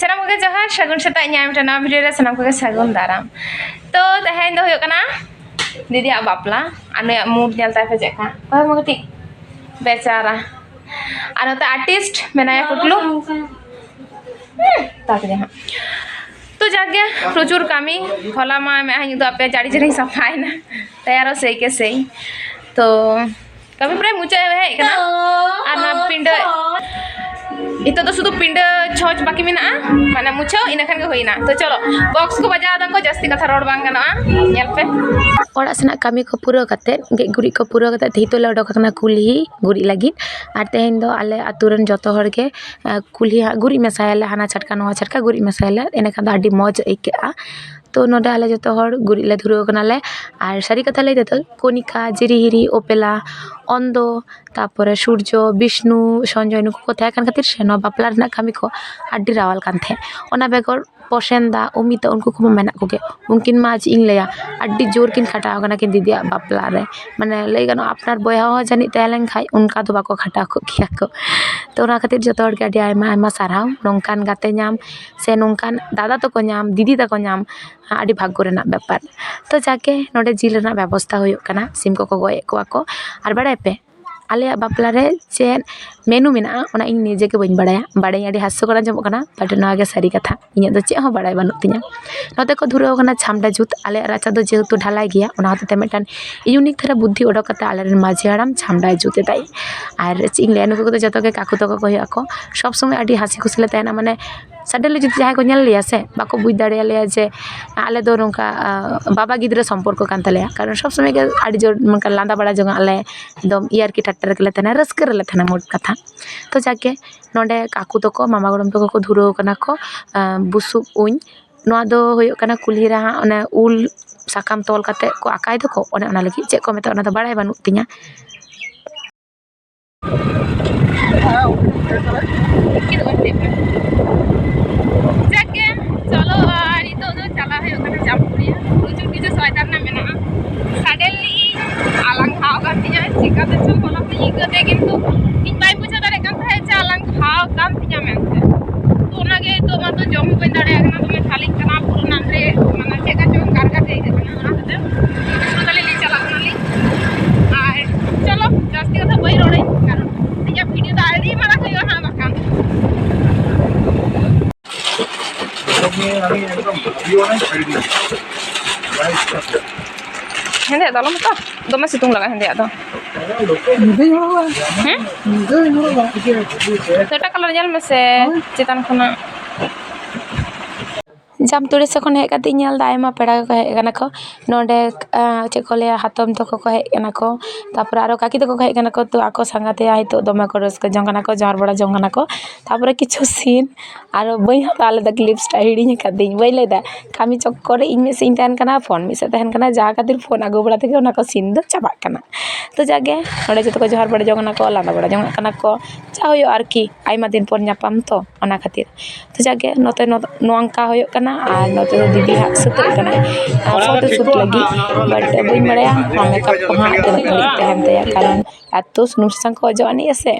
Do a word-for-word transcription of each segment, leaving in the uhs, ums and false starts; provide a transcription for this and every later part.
ᱥᱟᱱᱟᱢ ᱠᱚᱜᱮ ᱡᱚᱦᱟᱨ, ᱥᱟᱹᱜᱩᱱ ᱥᱮᱛᱟᱜ᱾ ᱤᱧᱟᱹᱜ ᱢᱤᱫᱴᱮᱱ ᱱᱟᱣᱟ ᱵᱷᱤᱰᱤᱭᱳ ᱨᱮ ᱥᱟᱱᱟᱢ ᱠᱚᱜᱮ ᱥᱟᱹᱜᱩᱱ ᱫᱟᱨᱟᱢ᱾ ᱛᱚ ᱛᱮᱦᱮᱧ ᱫᱚ ᱦᱩᱭᱩᱜ ᱠᱟᱱᱟ ᱫᱤᱫᱤᱭᱟᱜ ᱵᱟᱯᱞᱟ, ᱟᱨ ᱱᱩᱭᱟᱜ ᱢᱩᱰ ᱧᱮᱞ ᱛᱟᱭ ᱯᱮ ᱪᱮᱫ ᱞᱮᱠᱟ᱾ ᱚᱠᱚᱭ ᱢᱟ ᱠᱟᱹᱴᱤᱡ ᱵᱮᱪᱟᱨᱟ, ᱟᱨ ᱱᱚᱛᱮ ᱟᱨᱴᱤᱥᱴ ᱢᱮᱱᱟᱭᱟ ᱯᱩᱴᱞᱩ᱾ ᱦᱩᱸ, ᱛᱟᱲᱟᱛᱟᱲᱤ ᱦᱟᱸᱜ᱾ ᱛᱚ ᱡᱟᱠ ᱜᱮ, ᱯᱨᱚᱪᱩᱨ ᱠᱟᱹᱢᱤ᱾ ᱦᱚᱞᱟ ᱢᱟ ᱢᱮᱫᱦᱟᱧ ᱩᱫᱩᱜ ᱟᱯᱮ, ᱡᱟᱹᱲᱤ ᱡᱟᱹᱲᱤᱧ ᱥᱟᱯᱷᱟᱭᱮᱱᱟ᱾ ᱛᱟᱭᱟᱨᱚ ᱥᱮᱭ ᱠᱮ ᱥᱮᱭ᱾ ᱛᱚ ᱠᱟᱹᱢᱤ ᱯᱨᱟᱭ ᱢᱩᱪᱟᱹᱫ ᱦᱮᱡ ᱠᱟᱱᱟ᱾ ᱟᱨ ᱱᱚᱣᱟ ᱯᱤᱸᱰᱟᱹ, ᱱᱤᱛᱚᱜ ᱫᱚ ᱥᱩᱫᱷᱩ ᱯᱤᱸᱰᱟᱹ ᱪᱷᱚᱸᱪ ᱵᱟᱹᱠᱤ ᱢᱮᱱᱟᱜᱼᱟ, ᱢᱟᱱᱮ ᱢᱩᱪᱷᱟᱹᱣ, ᱤᱱᱟᱹ ᱠᱷᱟᱱ ᱜᱮ ᱦᱩᱭᱱᱟ᱾ ᱛᱚ ᱪᱚᱞᱚ, ᱵᱚᱠᱥ ᱠᱚ ᱵᱟᱡᱟᱣ ᱫᱟᱠᱚ, ᱡᱟᱹᱥᱛᱤ ᱠᱟᱛᱷᱟ ᱨᱚᱲ ᱵᱟᱝ ᱜᱟᱱᱚᱜᱼᱟ᱾ ᱧᱮᱞ ᱯᱮ᱾ ᱚᱲᱟᱜ ᱥᱮᱱᱟᱜ ᱠᱟᱹᱢᱤ ᱠᱚ ᱯᱩᱨᱟᱹᱣ ᱠᱟᱛᱮᱫ, ᱜᱮᱡ ᱜᱩᱨᱤᱡ ᱠᱚ ᱯᱩᱨᱟᱹᱣ ᱠᱟᱛᱮᱫ, ᱛᱮᱦᱮᱧ ᱫᱚᱞᱮ ᱚᱰᱚᱠ ᱟᱠᱟᱱᱟ ᱠᱩᱞᱦᱤ ᱜᱩᱨᱤᱡ ᱞᱟᱹᱜᱤᱫ᱾ ᱟᱨ ᱛᱮᱦᱮᱧ ᱫᱚ ᱟᱞᱮ ᱟᱹᱛᱩ ᱨᱮᱱ ᱡᱚᱛᱚ ᱦᱚᱲ ᱜᱮ, ᱟᱸ, ᱠᱩᱞᱦᱤ ᱦᱟᱸᱜ ᱜᱩᱨᱤᱡ ᱢᱮᱥᱟᱭᱟᱞᱮ, ᱦᱟᱱᱟ ᱪᱷᱟᱴᱠᱟ ᱱᱚᱣᱟ ᱪᱷᱟᱴᱠᱟ ᱜᱩᱨᱤᱡ ᱢᱮᱥᱟᱭᱟᱞᱮ, ᱮᱸᱰᱮᱠᱷᱟᱱ ᱫᱚ ᱟᱹᱰᱤ ᱢᱚᱡᱽ ᱟᱹᱭᱠᱟᱹᱜᱼᱟ᱾ ᱛᱚ ᱱᱚᱰᱮ ᱟᱞᱮ ᱡᱚᱛᱚ ᱦᱚᱲ ᱜᱩᱨᱤᱡ ᱞᱮ ᱫᱷᱩᱨᱟᱹᱣ ᱠᱟᱱᱟᱞᱮ᱾ ᱟᱨ ᱥᱟᱹᱨᱤ ᱠᱟᱛᱷᱟ ᱞᱟᱹᱭ ᱛᱮᱫᱚ, ᱠᱚᱱᱤᱠᱟ, ᱡᱤᱨᱤᱦᱤᱨᱤ, ᱳᱯᱮᱞᱟ, ᱚᱱᱫᱚ, ᱛᱟᱯᱚᱨᱮ ᱥᱩᱨᱡᱚ, ᱵᱤᱥᱱᱩ, ᱥᱚᱧᱡᱚᱭ, ᱱᱩᱠᱩ ᱠᱚ ᱛᱟᱦᱮᱸ ᱠᱟᱱ ᱠᱷᱟᱹᱛᱤᱨ ᱥᱮ ᱱᱚᱣᱟ ᱵᱟᱯᱞᱟ ᱨᱮᱱᱟᱜ ᱠᱟᱹᱢᱤ ᱠᱚ ᱟᱹᱰᱤ ᱨᱟᱣᱟᱞ ᱠᱟᱱ ᱛᱟᱦᱮᱸᱫ᱾ ᱚᱱᱟ ᱵᱮᱜᱚᱨ ᱯᱚᱥᱮᱱᱫᱟ, ᱩᱢᱤᱛᱟ, ᱩᱱᱠᱩ ᱠᱚᱦᱚᱸ ᱢᱮᱱᱟᱜ ᱠᱚᱜᱮ᱾ ᱩᱱᱠᱤᱱ ᱢᱟ ᱪᱮᱫ ᱤᱧ ᱞᱟᱹᱭᱟ, ᱟᱹᱰᱤ ᱡᱳᱨ ᱠᱤᱱ ᱠᱷᱟᱴᱟᱣ ᱠᱟᱱᱟ ᱠᱤᱱ ᱫᱤᱫᱤᱭᱟᱜ ᱵᱟᱯᱞᱟ ᱨᱮ᱾ ᱢᱟᱱᱮ ᱞᱟᱹᱭ ᱜᱟᱱᱚᱜᱼᱟ, ᱟᱯᱱᱟᱨ ᱵᱚᱭᱦᱟ ᱦᱚᱸ ᱡᱟᱹᱱᱤᱡ ᱛᱟᱦᱮᱸ ᱞᱮᱱ ᱠᱷᱟᱡ ᱚᱱᱠᱟ ᱫᱚ ᱵᱟᱠᱚ ᱠᱷᱟᱴᱟᱣ ᱠᱚᱜ ᱠᱮᱭᱟ ᱠᱚ᱾ ᱛᱚ ᱚᱱᱟ ᱠᱷᱟᱹᱛᱤᱨ ᱡᱚᱛᱚ ᱦᱚᱲ ᱜᱮ ᱟᱹᱰᱤ ᱟᱭᱢᱟ ᱟᱭᱢᱟ ᱥᱟᱨᱦᱟᱣ᱾ ᱱᱚᱝᱠᱟᱱ ᱜᱟᱛᱮ ᱧᱟᱢ ᱥᱮ ᱱᱚᱝᱠᱟᱱ ᱫᱟᱫᱟ ᱛᱟᱠᱚ ᱧᱟᱢ, ᱫᱤᱫᱤ ᱛᱟᱠᱚ ᱧᱟᱢ, ᱟᱹᱰᱤ ᱵᱷᱟᱜᱽᱜᱚ ᱨᱮᱱᱟᱜ ᱵᱮᱯᱟᱨ᱾ ᱛᱚ ᱡᱟᱠᱮ, ᱱᱚᱰᱮ ᱡᱤᱞ ᱨᱮᱱᱟᱜ ᱵᱮᱵᱚᱥᱛᱟ ᱦᱩᱭᱩᱜ ᱠᱟᱱᱟ, ᱥᱤᱢ ᱠᱚᱠᱚ ᱜᱚᱡ ᱮᱫ ᱠᱚᱣᱟ ᱠᱚ᱾ ᱟᱨ ᱵᱟᱲᱟᱭ ᱯᱮ, ᱟᱞᱮᱭᱟᱜ ᱵᱟᱯᱞᱟ ᱨᱮ ᱪᱮᱫ ᱢᱮᱱᱩ ᱢᱮᱱᱟᱜᱼᱟ, ᱚᱱᱟ ᱤᱧ ᱱᱤᱡᱮ ᱜᱮ ᱵᱟᱹᱧ ᱵᱟᱲᱟᱭᱟ᱾ ᱵᱟᱲᱟᱭᱟᱹᱧ ᱟᱹᱰᱤ ᱦᱟᱹᱥᱩ ᱠᱟᱱᱟ ᱟᱸᱡᱚᱢᱚᱜ ᱠᱟᱱᱟ, but ᱱᱚᱣᱟ ᱜᱮ ᱥᱟᱹᱨᱤ ᱠᱟᱛᱷᱟ, ᱤᱧᱟᱹᱜ ᱫᱚ ᱪᱮᱫ ᱦᱚᱸ ᱵᱟᱲᱟᱭ ᱵᱟᱹᱱᱩᱜ ᱛᱤᱧᱟᱹ᱾ ᱱᱚᱛᱮ ᱠᱚ ᱫᱷᱩᱨᱟᱹᱣ ᱠᱟᱱᱟ ᱪᱷᱟᱢᱰᱟ ᱡᱩᱛ᱾ ᱟᱞᱮᱭᱟᱜ ᱨᱟᱪᱟ ᱫᱚ ᱡᱮᱦᱮᱛᱩ ᱰᱷᱟᱞᱟᱭ ᱜᱮᱭᱟ, ᱚᱱᱟ ᱦᱚᱛᱮᱡ ᱛᱮ ᱢᱤᱫᱴᱟᱝ unique ᱫᱷᱟᱨᱟ ᱵᱩᱫᱽᱫᱷᱤ ᱚᱰᱚᱠ ᱠᱟᱛᱮ ᱟᱞᱮᱨᱮᱱ ᱢᱟᱹᱡᱷᱤ ᱦᱟᱲᱟᱢ ᱪᱷᱟᱢᱰᱟᱭ ᱡᱩᱛ ᱮᱫᱟᱭ᱾ ᱟᱨ ᱪᱮᱫ ᱤᱧ ᱞᱟᱹᱭᱟ, ᱱᱩᱠᱩ ᱠᱚᱫᱚ ᱡᱚᱛᱚ ᱜᱮ ᱠᱟᱠᱩ ᱛᱟᱠᱚ ᱠᱚ ᱦᱩᱭᱩᱜ ᱟᱠᱚ᱾ ᱥᱚᱵᱽ ᱥᱚᱢᱚᱭ ᱟᱹᱰᱤ ᱦᱟᱹᱥᱤ ᱠᱷᱩᱥᱤ ᱞᱮ ᱛᱟᱦᱮᱱᱟ, ᱢᱟᱱᱮ suddenly ᱡᱩᱫᱤ ᱡᱟᱦᱟᱸᱭ ᱠᱚ ᱧᱮᱞ ᱞᱮᱭᱟ ᱥᱮ, ᱵᱟᱠᱚ ᱵᱩᱡᱽ ᱫᱟᱲᱮᱭᱟᱞᱮᱭᱟ ᱡᱮ ᱟᱞᱮ ᱫᱚ ᱱᱚᱝᱠᱟ, ᱟᱸ, ᱵᱟᱵᱟ ᱜᱤᱫᱽᱨᱟᱹ ᱥᱚᱢᱯᱚᱨᱠᱚ ᱠᱟᱱ ᱛᱟᱞᱮᱭᱟ, ᱠᱟᱨᱚᱱ ᱥᱚᱵᱽ ᱥᱚᱢᱚᱭ ᱜᱮ ᱟᱹᱰᱤ ᱡᱳᱨ ᱱᱚᱝᱠᱟ ᱞᱟᱸᱫᱟ ᱵᱟᱲᱟ ᱡᱚᱝᱟᱜ ᱟᱞᱮ, ᱮᱠᱫᱚᱢ ᱤᱭᱟᱨᱠᱤ ᱴᱷᱟᱴᱴᱟ ᱨᱮᱜᱮ ᱞᱮ ᱛᱟᱦᱮᱱᱟ, ᱨᱟᱹᱥᱠᱟᱹ ᱨᱮᱞᱮ ᱛᱟᱦᱮᱱᱟ ᱢᱳᱴ ᱠᱟᱛᱷᱟ᱾ ᱛᱚ ᱡᱟᱠᱮ, ᱱᱚᱰᱮ ᱠᱟᱠᱩ ᱛᱟᱠᱚ, ᱢᱟᱢᱟ ᱜᱚᱲᱚᱢ ᱛᱟᱠᱚ ᱠᱚ ᱫᱷᱩᱨᱟᱹᱣ ᱠᱟᱱᱟ ᱠᱚ, ᱟᱸ, ᱵᱩᱥᱩᱵ ᱩᱧ᱾ ᱱᱚᱣᱟ ᱫᱚ ᱦᱩᱭᱩᱜ ᱠᱟᱱᱟ ᱠᱩᱞᱦᱤ ᱨᱮ ᱦᱟᱸᱜ ᱚᱱᱮ ᱩᱞ ᱥᱟᱠᱟᱢ ᱛᱚᱞ ᱠᱟᱛᱮ ᱠᱚ ᱟᱠᱟᱭ ᱫᱚᱠᱚ, ᱚᱱᱮ ᱚᱱᱟ ᱞᱟᱹᱜᱤᱫ᱾ ᱪᱮᱫ ᱠᱚ ᱢᱮᱛᱟᱜᱼᱟ, ᱚᱱᱟ ᱫᱚ ᱵᱟᱲᱟᱭ ᱵᱟᱹᱱᱩᱜ ᱛᱤᱧᱟ᱾ ᱡᱟᱠ ᱜᱮ, ᱪᱚᱞᱚ, ᱟᱨ ᱱᱤᱛᱚᱜ ᱫᱚ ᱪᱟᱞᱟᱣ ᱦᱩᱭᱩᱜ ᱠᱟᱱᱟ ᱡᱟᱢᱯᱩᱲᱤᱭᱟᱹ᱾ ᱯᱨᱚᱪᱩᱨ ᱠᱤᱪᱷᱩ ᱥᱚᱭᱫᱟ ᱨᱮᱱᱟᱜ ᱢᱮᱱᱟᱜᱼᱟ᱾ Suddenly ᱟᱞᱟᱝ ᱜᱷᱟᱣ ᱠᱟᱱ ᱛᱤᱧᱟᱹ, ᱪᱤᱠᱟᱹᱛᱮ ᱪᱚ ᱦᱚᱞᱟ ᱠᱷᱚᱱ ᱤᱧ ᱟᱹᱭᱠᱟᱹᱣ ᱛᱮ, ᱠᱤᱱᱛᱩ ᱤᱧ ᱵᱟᱹᱧ ᱵᱩᱡᱷᱟᱹᱣ ᱫᱟᱲᱮᱭᱟᱜ ᱠᱟᱱ ᱛᱟᱦᱮᱸᱫ ᱡᱮ ᱟᱞᱟᱝ ᱜᱷᱟᱣ ᱠᱟᱱ ᱛᱤᱧᱟᱹ ᱢᱮᱱᱛᱮ᱾ ᱛᱚ ᱚᱱᱟᱜᱮ ᱱᱤᱛᱚᱜ ᱢᱟᱛᱚ ᱵᱟᱹᱧ ᱫᱟᱲᱮᱭᱟᱜ ᱠᱟᱱᱟ, ᱫᱚᱢᱮ ᱪᱷᱟᱞᱤᱜ ᱠᱟᱱᱟ, ᱯᱩᱨᱟᱹ ᱱᱟᱢ ᱨᱮ ᱢᱟᱱᱮ ᱪᱮᱫ ᱠᱟ ᱪᱚᱝ ᱜᱟᱨᱜᱟᱨ ᱜᱮ ᱟᱹᱭᱠᱟᱹᱜ ᱠᱟᱱᱟ᱾ ᱚᱱᱟ ᱦᱚᱛᱮᱡ ᱛᱮ ᱛᱟᱦᱞᱮ ᱞᱤᱧ ᱪᱟᱞᱟᱜ ᱠᱟᱱᱟᱞᱤᱧ᱾ ᱟᱨ ᱪᱚᱞᱚ, ᱡᱟᱹᱥᱛᱤ ᱠᱟᱛᱷᱟ ᱵᱟᱹᱧ ᱨᱚᱲᱟᱹᱧ, ᱠᱟᱨᱚᱱ ᱤᱧᱟᱹᱜ ᱵᱷᱤᱰᱤᱭᱳ ᱫᱚ ᱟᱹᱰᱤ ᱢᱟᱨᱟᱝ ᱦᱩᱭᱩᱜᱼᱟ ᱦᱟᱸᱜ ᱵᱟᱠᱷᱟᱱ᱾ ᱦᱮᱸᱫᱮᱭᱟᱜ ᱫᱚ ᱟᱞᱚᱢ ᱦᱟᱛᱟᱣᱟ, ᱫᱚᱢᱮ ᱥᱤᱛᱩᱝ ᱞᱟᱜᱟᱜᱼᱟ ᱦᱮᱸᱫᱮᱭᱟᱜ ᱫᱚ᱾ ᱧᱤᱫᱟᱹᱧ ᱦᱚᱨᱚᱜᱟ᱾ ᱦᱮᱸ? ᱧᱤᱫᱟᱹᱧ ᱦᱚᱨᱚᱜᱟ᱾ ᱮᱴᱟᱜ ᱠᱟᱞᱟᱨ ᱧᱮᱞ ᱢᱮᱥᱮ᱾ ᱦᱳᱭ᱾ ᱪᱮᱛᱟᱱ ᱠᱷᱚᱱᱟᱜ᱾ ᱡᱟᱢᱛᱩᱲᱤ ᱥᱮᱫ ᱠᱷᱚᱱ ᱦᱮᱡ ᱠᱟᱛᱮ ᱤᱧ ᱧᱮᱞ ᱮᱫᱟ, ᱟᱭᱢᱟ ᱯᱮᱲᱟ ᱠᱚᱠᱚ ᱦᱮᱡ ᱟᱠᱟᱱᱟ ᱠᱚ ᱱᱚᱰᱮ᱾ ᱟᱸ, ᱪᱮᱫ ᱠᱚ ᱞᱟᱹᱭᱟ, ᱦᱟᱛᱚᱢ ᱛᱟᱠᱚ ᱠᱚ ᱦᱮᱡ ᱟᱠᱟᱱᱟ ᱠᱚ, ᱛᱟᱨᱯᱚᱨᱮ ᱟᱨᱚ ᱠᱟᱠᱤ ᱛᱟᱠᱚ ᱠᱚ ᱦᱮᱡ ᱟᱠᱟᱱᱟ ᱠᱚ᱾ ᱛᱚ, ᱟᱠᱚ ᱥᱟᱸᱜᱟᱛᱮ ᱱᱤᱛᱚᱜ ᱫᱚᱢᱮ ᱠᱚ ᱨᱟᱹᱥᱠᱟᱹ ᱡᱚᱝ ᱠᱟᱱᱟ ᱠᱚ, ᱡᱚᱦᱟᱨ ᱵᱟᱲᱟ ᱡᱚᱝ ᱠᱟᱱᱟ ᱠᱚ᱾ ᱛᱟᱨᱯᱚᱨᱮ ᱠᱤᱪᱷᱩ ᱥᱤᱱ ᱟᱨᱚ ᱵᱟᱹᱧ ᱦᱟᱛᱟᱣ ᱞᱮᱫᱟ, ᱠᱞᱤᱯᱥ ᱴᱟᱜ ᱦᱤᱲᱤᱧ ᱟᱠᱟᱫᱤᱧ, ᱵᱟᱹᱧ ᱞᱟᱹᱭᱫᱟ᱾ ᱠᱟᱹᱢᱤ ᱪᱚᱠᱠᱚᱨ ᱨᱮ ᱤᱧ ᱢᱤᱫ ᱥᱮᱫ ᱤᱧ ᱛᱟᱦᱮᱱ ᱠᱟᱱᱟ, ᱯᱷᱳᱱ ᱢᱤᱫ ᱥᱮᱫ ᱛᱟᱦᱮᱱ ᱠᱟᱱᱟ, ᱡᱟ ᱠᱷᱟᱹᱛᱤᱨ ᱯᱷᱳᱱ ᱟᱹᱜᱩ ᱵᱟᱲᱟ ᱛᱮᱜᱮ ᱚᱱᱟ ᱠᱚ ᱥᱤᱱ ᱫᱚ ᱪᱟᱵᱟᱜ ᱠᱟᱱᱟ᱾ ᱛᱚ, ᱡᱟᱜᱮ ᱱᱚᱰᱮ ᱡᱚᱛᱚ ᱠᱚ ᱡᱚᱦᱟᱨ ᱵᱟᱲᱟ ᱡᱚᱝ ᱠᱟᱱᱟ ᱠᱚ, ᱞᱟᱸᱫᱟ ᱵᱟᱲᱟ ᱡᱚᱝ ᱠᱟᱱᱟ ᱠᱚ, ᱡᱟ ᱦᱩᱭᱩᱜᱼᱟ ᱟᱨᱠᱤ, ᱟᱭᱢᱟ ᱫᱤᱱ ᱯᱚᱨ ᱧᱟᱯᱟᱢ ᱛᱚ, ᱚᱱᱟ ᱠᱷᱟᱹᱛᱤᱨ᱾ ᱛᱚ, ᱡᱟᱜᱮ ᱱᱚᱛᱮ ᱱᱚ-, ᱱᱚᱝᱠᱟ ᱦᱩᱭᱩᱜ ᱠᱟᱱᱟ᱾ ᱟᱨ ᱱᱚᱛᱮ ᱫᱚ ᱫᱤᱫᱤ ᱦᱟᱸᱜ ᱥᱟᱹᱛᱟᱹᱜ ᱠᱟᱱᱟᱭ, ᱟᱨ ᱯᱷᱳᱴᱳ ᱥᱩᱴ ᱞᱟᱹᱜᱤᱫ᱾ ᱵᱟᱴ ᱵᱟᱹᱧ ᱵᱟᱲᱟᱭᱟ ᱱᱚᱣᱟ ᱢᱮᱠᱟᱯ ᱠᱚ ᱦᱟᱸᱜ ᱛᱤᱱᱟᱹᱜ ᱜᱷᱟᱹᱲᱤᱡ ᱛᱟᱦᱮᱱ ᱛᱟᱭᱟ, ᱠᱟᱨᱚᱱ ᱮᱛᱚ ᱥᱩᱱᱩᱢ ᱥᱟᱥᱟᱝ ᱠᱚ ᱚᱡᱚᱜ ᱟᱹᱱᱤᱡᱼᱟ ᱥᱮ,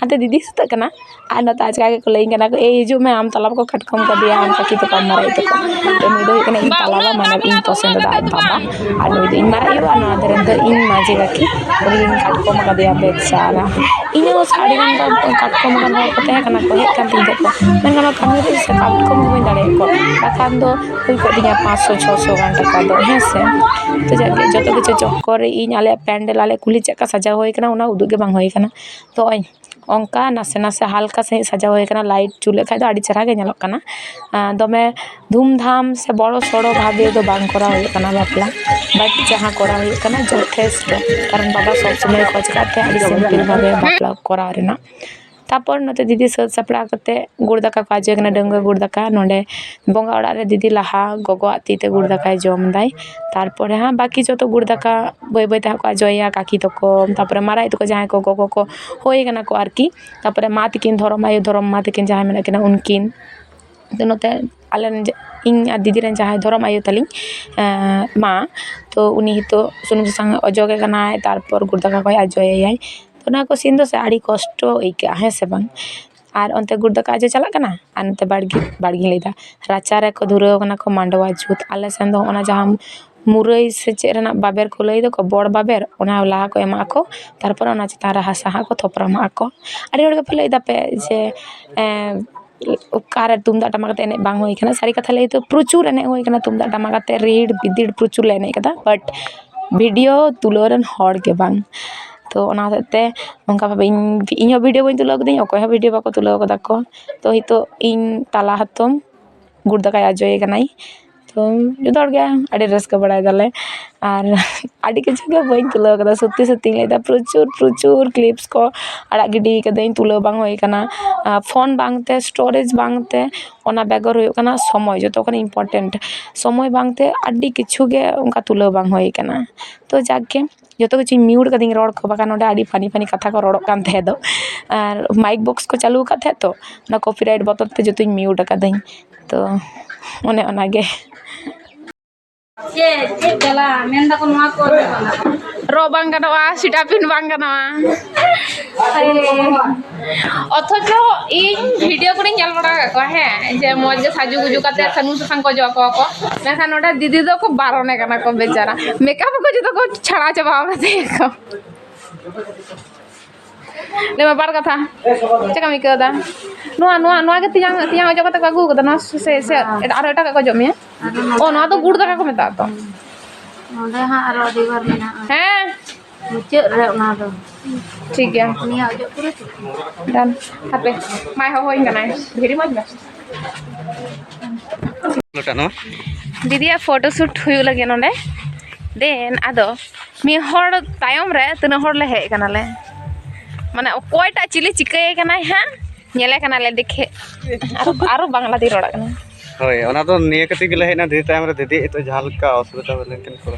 ᱦᱟᱱᱛᱮ ᱫᱤᱫᱤ ᱥᱟᱹᱛᱟᱹᱜ ᱠᱟᱱᱟ᱾ ᱟᱨ ᱱᱚᱛᱮ ᱟᱪᱠᱟ ᱜᱮᱠᱚ ᱞᱟᱹᱭᱟᱹᱧ ᱠᱟᱱᱟ ᱠᱚ, "ᱮᱭ ᱦᱤᱡᱩᱜ ᱢᱮ, ᱟᱢ ᱛᱟᱞᱟ ᱠᱚ ᱠᱟᱴᱠᱚᱢ ᱠᱟᱫᱮᱭᱟ, ᱟᱢ ᱠᱟᱹᱠᱤ ᱛᱟᱠᱚ, ᱟᱢ ᱢᱟᱨᱟᱜ ᱟᱭᱳ ᱛᱟᱠᱚ᱾" ᱛᱚ ᱱᱩᱭ ᱫᱚ ᱦᱩᱭᱩᱜ ᱠᱟᱱᱟ ᱤᱧ ᱛᱟᱞᱟᱵᱟ, ᱢᱟᱱᱮ ᱤᱧ ᱯᱚᱥᱚᱱᱫ ᱫᱟ ᱟᱡ ᱵᱟᱵᱟ᱾ ᱟᱨ ᱱᱩᱭ ᱫᱚ ᱤᱧ ᱢᱟᱨᱟᱜ ᱟᱭᱳ, ᱟᱨ ᱱᱚᱣᱟ ᱫᱷᱟᱨᱮ ᱫᱚ ᱤᱧ ᱢᱟᱹᱡᱷᱤ ᱠᱟᱹᱠᱤ᱾ ᱩᱱᱤ ᱜᱤᱧ ᱠᱟᱴᱠᱚᱢ ᱠᱟᱫᱮᱭᱟ ᱵᱮᱪᱟᱨᱟ᱾ ᱤᱧ ᱦᱚᱸ ᱟᱹᱰᱤ ᱜᱟᱱ ᱠᱟᱴᱠᱚᱢ ᱟᱠᱟᱱ ᱦᱚᱲ ᱠᱚ ᱛᱟᱦᱮᱸ ᱠᱟᱱᱟ ᱠᱚ, ᱦᱮᱡ ᱠᱟᱱ ᱛᱤᱧ ᱛᱟᱦᱮᱸ ᱠᱚ, ᱢᱮᱱᱠᱷᱟᱱ ᱚᱱᱟ ᱠᱟᱹᱢᱤ ᱨᱮ ᱥᱮ ᱠᱟᱴᱠᱚᱢ ᱦᱚᱸ ᱵᱟᱹᱧ ᱫᱟᱲᱮᱭᱟᱜ ᱠᱚᱣᱟ᱾ ᱵᱟᱠᱷᱟᱱ ᱫᱚ ᱦᱩᱭ ᱠᱚᱜ ᱛᱤᱧᱟ ᱯᱟᱸᱪᱥᱚ ᱪᱷᱚᱥᱚ ᱜᱟᱱ ᱴᱟᱠᱟ ᱫᱚ, ᱦᱮᱸ ᱥᱮ᱾ ᱛᱚ ᱡᱟᱜᱮ ᱡᱚᱛᱚ ᱠᱤᱪᱷᱩ ᱪᱚᱠᱠᱚᱨ ᱨᱮ ᱤᱧ ᱟᱞᱮᱭᱟᱜ ᱯᱮᱱᱰᱮᱞ, ᱟᱞᱮ ᱠᱩᱞᱦᱤ ᱪᱮᱫ ᱞᱮᱠᱟ ᱥᱟᱡᱟᱣ ᱦᱩᱭ ᱠᱟᱱᱟ, ᱚᱱᱟ ᱩᱫᱩᱜ ᱜᱮ ᱵᱟᱝ ᱦᱩᱭ ᱠᱟᱱᱟ᱾ ᱛᱚ ᱱᱚᱜᱼᱚᱭ ᱚᱱᱠᱟ ᱱᱟᱥᱮ ᱱᱟᱥᱮ ᱦᱟᱞᱠᱟ ᱥᱟᱺᱦᱤᱡ ᱥᱟᱡᱟᱣ ᱦᱩᱭ ᱠᱟᱱᱟ᱾ ᱞᱟᱭᱤᱴ ᱡᱩᱞᱮᱫ ᱠᱷᱟᱡ ᱫᱚ ᱟᱹᱰᱤ ᱪᱮᱦᱨᱟ ᱜᱮ ᱧᱮᱞᱚᱜ ᱠᱟᱱᱟ᱾ ᱟᱸ, ᱫᱚᱢᱮ ᱫᱷᱩᱢᱫᱷᱟᱢ ᱥᱮ ᱵᱚᱲᱚ ᱥᱚᱲᱚ ᱵᱷᱟᱵᱮ ᱫᱚ ᱵᱟᱝ ᱠᱚᱨᱟᱣ ᱦᱩᱭᱩᱜ ᱠᱟᱱᱟ ᱵᱟᱯᱞᱟ, ᱵᱟᱴ ᱡᱟᱦᱟᱸ ᱠᱚᱨᱟᱣ ᱦᱩᱭᱩᱜ ᱠᱟᱱᱟ ᱡᱚᱛᱷᱮᱥᱴᱚ, ᱠᱟᱨᱚᱱ ᱵᱟᱵᱟ ᱥᱚᱵ ᱥᱚᱢᱚᱭ ᱠᱷᱚᱡᱽ ᱠᱟᱜ ᱛᱮ ᱟᱹᱰᱤ ᱥᱤᱢᱯᱤᱞ ᱵᱷᱟᱵᱮ ᱵᱟᱯᱞᱟ ᱠᱚᱨᱟᱣ ᱨᱮᱱᱟᱜ᱾ ᱛᱟᱯᱚᱨ ᱱᱚᱛᱮ ᱫᱤᱫᱤ ᱥᱟᱹᱛ ᱥᱟᱯᱲᱟᱣ ᱠᱟᱛᱮ ᱜᱩᱲ ᱫᱟᱠᱟ ᱠᱚ ᱟᱡᱚᱭ ᱠᱟᱱᱟ, ᱰᱟᱺᱜᱩᱣᱟᱹ ᱜᱩᱲ ᱫᱟᱠᱟ᱾ ᱱᱚᱰᱮ ᱵᱚᱸᱜᱟ ᱚᱲᱟᱜ ᱨᱮ ᱫᱤᱫᱤ ᱞᱟᱦᱟ ᱜᱚᱜᱚᱣᱟᱜ ᱛᱤ ᱛᱮ ᱜᱩᱲ ᱫᱟᱠᱟᱭ ᱡᱚᱢ ᱫᱟᱭ, ᱛᱟᱨᱯᱚᱨᱮ ᱦᱟᱸᱜ ᱵᱟᱹᱠᱤ ᱡᱚᱛᱚ ᱜᱩᱲ ᱫᱟᱠᱟ ᱵᱟᱹᱭ ᱵᱟᱹᱭ ᱛᱮ ᱦᱟᱸᱜ ᱠᱚ ᱟᱡᱚᱭᱟ ᱠᱟᱠᱤ ᱛᱟᱠᱚ, ᱛᱟᱯᱚᱨᱮ ᱢᱟᱨᱟᱜ ᱟᱭᱳ ᱛᱟᱠᱚ ᱡᱟᱦᱟᱸᱭ ᱠᱚ ᱜᱚᱜᱚ ᱠᱚ ᱦᱩᱭ ᱠᱟᱱᱟ ᱠᱚ ᱟᱨᱠᱤ, ᱛᱟᱯᱚᱨᱮ ᱢᱟ ᱛᱟᱹᱠᱤᱱ, ᱫᱷᱚᱨᱚᱢ ᱟᱭᱳ, ᱫᱷᱚᱨᱚᱢ ᱢᱟ ᱛᱟᱹᱠᱤᱱ ᱡᱟᱦᱟᱸᱭ ᱢᱮᱱᱟᱜ ᱠᱤᱱᱟ ᱩᱱᱠᱤᱱ᱾ ᱛᱚ ᱱᱚᱛᱮ ᱟᱞᱮ ᱨᱮᱱ ᱡᱟ-, ᱤᱧ ᱟᱨ ᱫᱤᱫᱤ ᱨᱮᱱ ᱡᱟᱦᱟᱸᱭ ᱫᱷᱚᱨᱚᱢ ᱟᱭᱳ ᱛᱟᱹᱞᱤᱧ, ᱮᱸ, ᱢᱟ, ᱛᱚ ᱩᱱᱤ ᱱᱤᱛᱚᱜ ᱥᱩᱱᱩᱢ ᱥᱟᱥᱟᱝ ᱚᱡᱚᱜᱮ ᱠᱟᱱᱟᱭ, ᱛᱟᱨᱯᱚᱨ ᱜᱩᱲ ᱫᱟᱠᱟ ᱠᱚᱭ ᱟᱡᱚᱭᱟᱭ᱾ ᱛᱚ ᱚᱱᱟ ᱠᱚ ᱥᱤᱱ ᱫᱚ ᱥᱮ ᱟᱹᱰᱤ ᱠᱚᱥᱴᱚ ᱟᱹᱭᱠᱟᱹᱜᱼᱟ, ᱦᱮᱸ ᱥᱮ ᱵᱟᱝ? ᱟᱨ ᱚᱱᱛᱮ ᱜᱩᱲ ᱫᱟᱠᱟ ᱟᱡᱚ ᱪᱟᱞᱟᱜ ᱠᱟᱱᱟ, ᱟᱨ ᱱᱚᱛᱮ ᱵᱟᱲᱜᱮ, ᱵᱟᱲᱜᱮᱧ ᱞᱟᱹᱭᱫᱟ, ᱨᱟᱪᱟ ᱨᱮᱠᱚ ᱫᱷᱩᱨᱟᱹᱣ ᱠᱟᱱᱟ ᱠᱚ ᱢᱟᱰᱣᱟ ᱡᱩᱛ᱾ ᱟᱞᱮ ᱥᱮᱱ ᱫᱚ ᱚᱱᱟ ᱡᱟᱦᱟᱸ ᱢᱩᱨᱟᱹᱭ ᱥᱮ ᱪᱮᱫ ᱨᱮᱱᱟᱜ ᱵᱟᱵᱮᱨ ᱠᱚ ᱞᱟᱹᱭ ᱫᱚᱠᱚ, ᱵᱚᱲ ᱵᱟᱵᱮᱨ, ᱚᱱᱟ ᱞᱟᱦᱟ ᱠᱚ ᱮᱢᱟᱜ ᱟᱠᱚ, ᱛᱟᱨᱯᱚᱨᱮ ᱚᱱᱟ ᱪᱮᱛᱟᱱ ᱨᱮ ᱦᱟᱥᱟ ᱦᱟᱸᱜ ᱠᱚ ᱛᱷᱚᱯᱨᱟᱢᱟᱜ ᱟᱠᱚ᱾ ᱟᱹᱰᱤ ᱦᱚᱲ ᱜᱮᱯᱮ ᱞᱟᱹᱭ ᱫᱟᱯᱮ ᱡᱮ, ᱮᱸ, ᱚᱠᱟᱨᱮ ᱛᱩᱢᱫᱟᱜ ᱴᱟᱢᱟᱠ ᱟᱛᱮ ᱮᱱᱮᱡ ᱵᱟᱝ ᱦᱩᱭ ᱠᱟᱱᱟ? ᱥᱟᱹᱨᱤ ᱠᱟᱛᱷᱟ ᱞᱟᱹᱭ ᱫᱚ ᱯᱨᱚᱪᱩᱨ ᱮᱱᱮᱡ ᱦᱩᱭ ᱠᱟᱱᱟ, ᱛᱩᱢᱫᱟᱜ ᱴᱟᱢᱟᱠ ᱟᱛᱮ ᱨᱤᱲ ᱵᱤᱫᱤᱲ ᱯᱨᱚᱪᱩᱨ ᱞᱮ ᱮᱱᱮᱡ ᱠᱟᱫᱟ, but ᱵᱷᱤᱰᱤᱭᱳ ᱛᱩᱞᱟᱹᱣ ᱨᱮᱱ ᱦᱚᱲ ᱜᱮ ᱵᱟᱝ᱾ ᱛᱚ ᱚᱱᱟ ᱦᱚᱛᱮᱡ ᱛᱮ ᱚᱱᱠᱟ ᱵᱷᱟᱵᱮ ᱤᱧ, ᱤᱧ ᱦᱚᱸ ᱵᱷᱤᱰᱤᱭᱳ ᱵᱟᱹᱧ ᱛᱩᱞᱟᱹᱣ ᱠᱟᱹᱫᱟᱹᱧ, ᱚᱠᱚᱭ ᱦᱚᱸ ᱵᱷᱤᱰᱤᱭᱳ ᱵᱟᱠᱚ ᱛᱩᱞᱟᱹᱣ ᱠᱟᱫᱟ ᱠᱚ᱾ ᱛᱚ ᱱᱤᱛᱚᱜ ᱤᱧ ᱛᱟᱞᱟ ᱦᱟᱛᱚᱢ ᱜᱩᱲ ᱫᱟᱠᱟᱭ ᱟᱡᱚᱭᱮ ᱠᱟᱱᱟᱭ᱾ ᱛᱚ ᱡᱚᱛᱚ ᱦᱚᱲ ᱜᱮ ᱟᱹᱰᱤ ᱨᱟᱹᱥᱠᱟᱹ ᱵᱟᱲᱟᱭ ᱫᱟᱞᱮ᱾ ᱟᱨ ᱟᱹᱰᱤ ᱠᱤᱪᱷᱩ ᱜᱮ ᱵᱟᱹᱧ ᱛᱩᱞᱟᱹᱣ ᱠᱟᱫᱟ, ᱥᱚᱛᱛᱤ ᱥᱚᱛᱛᱤᱧ ᱞᱟᱹᱭᱫᱟ, ᱯᱨᱚᱪᱩᱨ ᱯᱨᱚᱪᱩᱨ ᱠᱞᱤᱯᱥ ᱠᱚ ᱟᱲᱟᱜ ᱜᱤᱰᱤ ᱠᱟᱹᱫᱟᱹᱧ, ᱛᱩᱞᱟᱹᱣ ᱵᱟᱝ ᱦᱩᱭ ᱠᱟᱱᱟ᱾ ᱟᱨ ᱯᱷᱳᱱ ᱵᱟᱝᱛᱮ, ᱥᱴᱳᱨᱮᱡᱽ ᱵᱟᱝᱛᱮ, ᱚᱱᱟ ᱵᱮᱜᱚᱨ ᱦᱩᱭᱩᱜ ᱠᱟᱱᱟ ᱥᱚᱢᱚᱭ, ᱡᱚᱛᱚ ᱠᱷᱚᱱ ᱤᱢᱯᱚᱨᱴᱮᱱᱴ᱾ ᱥᱚᱢᱚᱭ ᱵᱟᱝᱛᱮ ᱟᱹᱰᱤ ᱠᱤᱪᱷᱩ ᱜᱮ ᱚᱱᱠᱟ ᱛᱩᱞᱟᱹᱣ ᱵᱟᱝ ᱦᱩᱭ ᱠᱟᱱᱟ᱾ ᱛᱚ ᱡᱟᱠ ᱜᱮ, ᱡᱚᱛᱚ ᱠᱤᱪᱷᱩᱧ ᱢᱤᱭᱩᱴ ᱠᱟᱫᱤᱧ ᱨᱚᱲ ᱠᱚ, ᱵᱟᱠᱷᱟᱱ ᱱᱚᱰᱮ ᱟᱹᱰᱤ ᱯᱷᱟᱱᱤ ᱯᱷᱟᱱᱤ ᱠᱟᱛᱷᱟ ᱠᱚ ᱨᱚᱲᱚᱜ ᱠᱟᱱ ᱛᱟᱦᱮᱸ ᱫᱚ᱾ ᱟᱨ ᱢᱟᱭᱤᱠ ᱵᱚᱠᱥ ᱠᱚ ᱪᱟᱹᱞᱩ ᱟᱠᱟᱫ ᱛᱟᱦᱮᱸᱫ ᱛᱚ, ᱚᱱᱟ ᱠᱚᱯᱤᱨᱟᱭᱤᱴ ᱵᱚᱛᱚᱨ ᱛᱮ ᱡᱚᱛᱚᱧ ᱢᱤᱭᱩᱴ ᱟᱠᱟᱫᱟᱹᱧ᱾ ᱛᱚ ᱚᱱᱮ ᱚᱱᱟᱜᱮ᱾ ᱪᱮᱫ, ᱪᱮᱫ ᱡᱟᱞᱟ? ᱢᱮᱱ ᱫᱟᱠᱚ ᱱᱚᱣᱟ ᱠᱚ ᱟᱸᱡᱚᱢ ᱵᱟᱝ ᱜᱟᱱᱚᱜᱼᱟ᱾ ᱨᱚᱜ ᱵᱟᱝ ᱜᱟᱱᱚᱜᱼᱟ, ᱥᱤᱴᱟᱯᱤᱱ ᱵᱟᱝ ᱜᱟᱱᱚᱜᱼᱟ᱾ ᱚᱛᱷᱚᱪᱚ ᱤᱧ ᱵᱷᱤᱰᱤᱭᱳ ᱠᱚᱨᱮᱧ ᱧᱮᱞ ᱵᱟᱲᱟ ᱟᱠᱟᱫ ᱠᱚᱣᱟ, ᱦᱮᱸ, ᱡᱮ ᱢᱚᱡᱽ ᱜᱮ ᱥᱟᱡᱩ ᱜᱩᱡᱩ ᱠᱟᱛᱮ ᱥᱟᱹᱜᱩᱱ ᱥᱟᱥᱟᱝ ᱠᱚ ᱚᱡᱚᱜ ᱟᱠᱚᱣᱟ ᱠᱚ, ᱢᱮᱱᱠᱷᱟᱱ ᱱᱚᱰᱮ ᱫᱤᱫᱤ ᱫᱚᱠᱚ ᱵᱟᱨᱚᱱᱮ ᱠᱟᱱᱟ ᱠᱚ ᱵᱮᱪᱟᱨᱟ, ᱢᱮᱠᱟᱯ ᱠᱚ ᱡᱚᱛᱚ ᱠᱚ ᱪᱷᱟᱲᱟᱣ ᱪᱟᱵᱟ ᱟᱠᱟᱫ ᱛᱟᱭᱟ ᱠᱚ᱾ ᱞᱟᱹᱭ ᱢᱮ ᱵᱟᱨ ᱠᱟᱛᱷᱟ, ᱪᱮᱫ ᱞᱮᱠᱟᱢ ᱟᱹᱭᱠᱟᱹᱣ ᱮᱫᱟ? ᱱᱚᱣᱟ, ᱱᱚᱣᱟ, ᱱᱚᱣᱟ ᱜᱮ ᱛᱮᱭᱟᱝ, ᱛᱮᱭᱟᱝ ᱚᱡᱚᱜ ᱠᱟᱛᱮ ᱠᱚ ᱟᱹᱜᱩ ᱟᱠᱟᱫᱟ, ᱱᱚᱣᱟ ᱥᱮ, ᱥᱮ ᱮᱴᱟᱜ, ᱟᱨᱚ ᱮᱴᱟᱜᱟᱜ ᱠᱚ ᱚᱡᱚᱜ ᱢᱮᱭᱟ? ᱟᱨᱚ ᱱᱚᱰᱮ ᱚ, ᱱᱚᱣᱟ ᱫᱚ ᱜᱩᱲ ᱫᱟᱠᱟ ᱠᱚ ᱢᱮᱛᱟᱜᱼᱟ ᱛᱚ᱾ ᱱᱚᱰᱮ ᱦᱟᱸᱜ ᱟᱨᱚ ᱟᱹᱰᱤ ᱵᱟᱨ ᱢᱮᱱᱟᱜᱼᱟ᱾ ᱦᱮᱸ᱾ ᱢᱩᱪᱟᱹᱫ ᱨᱮ ᱚᱱᱟ ᱫᱚ᱾ ᱴᱷᱤᱠ ᱜᱮᱭᱟ᱾ ᱱᱤᱭᱟᱹ ᱚᱡᱚᱜ ᱯᱩᱨᱟᱹ ᱴᱷᱤᱠ ᱜᱮᱭᱟ᱾ ᱰᱟᱱ᱾ ᱦᱟᱯᱮ, ᱢᱟᱭ ᱦᱚᱦᱚᱧ ᱠᱟᱱᱟᱭ᱾ ᱵᱷᱮᱨᱤ ᱢᱚᱡᱽ ᱢᱮ᱾ ᱞᱚᱴᱟ ᱱᱚᱣᱟ᱾ ᱫᱤᱫᱤᱭᱟᱜ ᱯᱷᱳᱴᱳ ᱥᱩᱴ ᱦᱩᱭᱩᱜ ᱞᱟᱹᱜᱤᱫ ᱱᱚᱰᱮ᱾ ᱫᱮᱱ ᱟᱫᱚ ᱢᱤᱫ ᱦᱚᱲ ᱛᱟᱭᱚᱢ ᱨᱮ ᱛᱤᱱᱟᱹᱜ ᱦᱚᱲ ᱞᱮ ᱦᱮᱡ ᱠᱟᱱᱟᱞᱮ᱾ ᱢᱟᱱᱮ ᱚᱠᱚᱭᱴᱟᱜ ᱪᱤᱞᱤ ᱪᱤᱠᱟᱹᱭᱮ ᱠᱟᱱᱟᱭ ᱦᱟᱸᱜ, ᱧᱮᱞᱮ ᱠᱟᱱᱟᱞᱮ ᱫᱮᱠᱷᱮ᱾ ᱟᱨᱚ, ᱟᱨᱚ ᱵᱟᱝᱞᱟ ᱛᱮᱧ ᱨᱚᱲᱟᱜ ᱠᱟᱱᱟ᱾ ᱦᱳᱭ, ᱚᱱᱟ ᱫᱚ ᱱᱤᱭᱟᱹ ᱠᱷᱟᱹᱛᱤᱨ ᱜᱮᱞᱮ ᱦᱮᱡ ᱮᱱᱟ, ᱫᱤᱫᱤ ᱛᱟᱭᱚᱢ ᱨᱮ ᱫᱤᱫᱤ ᱱᱤᱛᱚᱜ ᱡᱟᱦᱟᱸ ᱞᱮᱠᱟ ᱚᱥᱩᱵᱤᱫᱟ ᱦᱩᱭ ᱞᱮᱱᱠᱷᱟᱱ ᱠᱚ᱾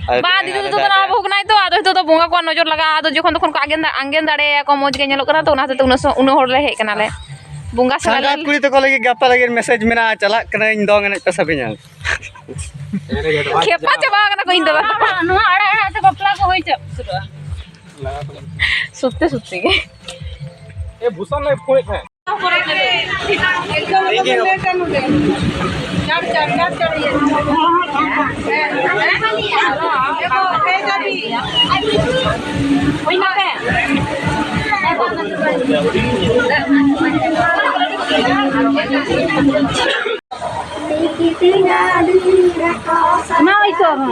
ᱟᱨ ᱵᱟ, ᱫᱤᱫᱤ ᱫᱚ ᱱᱤᱛᱚᱜ ᱫᱚ ᱱᱟᱣᱟ ᱵᱟᱹᱦᱩ ᱠᱟᱱᱟᱭ ᱛᱚ, ᱟᱫᱚ ᱱᱤᱛᱚᱜ ᱫᱚ ᱵᱚᱸᱜᱟ ᱠᱚᱣᱟᱜ ᱱᱚᱡᱚᱨ ᱞᱟᱜᱟᱜᱼᱟ, ᱟᱫᱚ ᱡᱚᱠᱷᱚᱱ ᱛᱚᱠᱷᱚᱱ ᱠᱚ ᱟᱸᱜᱮᱱ ᱫᱟ-, ᱟᱸᱜᱮᱱ ᱫᱟᱲᱮᱭᱟᱭᱟ ᱠᱚ, ᱢᱚᱡᱽ ᱜᱮ ᱧᱮᱞᱚᱜ ᱠᱟᱱᱟ ᱛᱚ, ᱚᱱᱟ ᱦᱚᱛᱮᱡ ᱛᱮ ᱩᱱᱟᱹᱜ ᱥᱚ-, ᱩᱱᱟᱹᱜ ᱦᱚᱲ ᱞᱮ ᱦᱮᱡ ᱠᱟᱱᱟᱞᱮ᱾ ᱵᱚᱸᱜᱟ ᱥᱟᱸᱜᱟᱛ ᱥᱟᱞᱟᱜ ᱞᱮ ᱠᱩᱲᱤ ᱛᱟᱠᱚ ᱞᱟᱹᱜᱤᱫ ᱜᱟᱯᱟ ᱞᱟᱹᱜᱤᱫ ᱢᱮᱥᱮᱡᱽ ᱢᱮᱱᱟᱜᱼᱟ, ᱪᱟᱞᱟᱜ ᱠᱟᱹᱱᱟᱹᱧ ᱫᱚᱝ ᱮᱱᱮᱡ ᱯᱮ ᱥᱟᱵᱤᱧᱟ᱾ ᱠᱷᱮᱯᱟ ᱪᱟᱵᱟ ᱟᱠᱟᱱᱟ ᱠᱚ ᱤᱧ ᱫᱚ᱾ ᱱᱚᱣᱟ ᱟᱲᱟᱜ ᱟᱲᱟᱜ ᱛᱮ ᱵᱟᱯᱞᱟ ᱠᱚ ᱦᱩᱭ ᱪᱟᱵᱟ ᱩᱛᱟᱹᱨᱚᱜᱼᱟ᱾ ᱥᱚᱛᱛᱤ ᱥᱚᱛᱛᱤ ᱜᱮ᱾ ᱮ, ᱵᱷᱩᱥᱟᱱ ᱞᱮ ᱯᱷᱳᱱᱮᱫ ᱛᱟᱦᱮᱸᱫ᱾ एकदम लेटर ᱱᱚᱰᱮ। ᱪᱟᱲ, ᱪᱟᱲ, ᱪᱟᱲ, ᱪᱟᱲ, ᱤᱭᱟᱹ। ᱦᱮᱸ, ᱦᱮᱸ, ᱦᱮᱸ। ᱮᱜᱳ, ᱦᱮᱡ ᱫᱟᱵᱤ। ᱦᱩᱭ ᱱᱟᱯᱮ? ᱮᱢᱟ ᱦᱩᱭ ᱠᱚᱜ ᱢᱟ᱾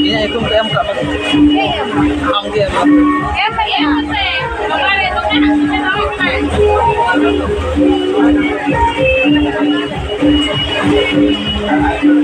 ᱤᱧᱟᱹᱜ ᱧᱩᱛᱩᱢ ᱠᱚ ᱮᱢ ᱠᱟᱜ ᱢᱮ᱾ ᱟᱢ ᱜᱮ ᱮᱢ ᱠᱟᱜ ᱢᱮ᱾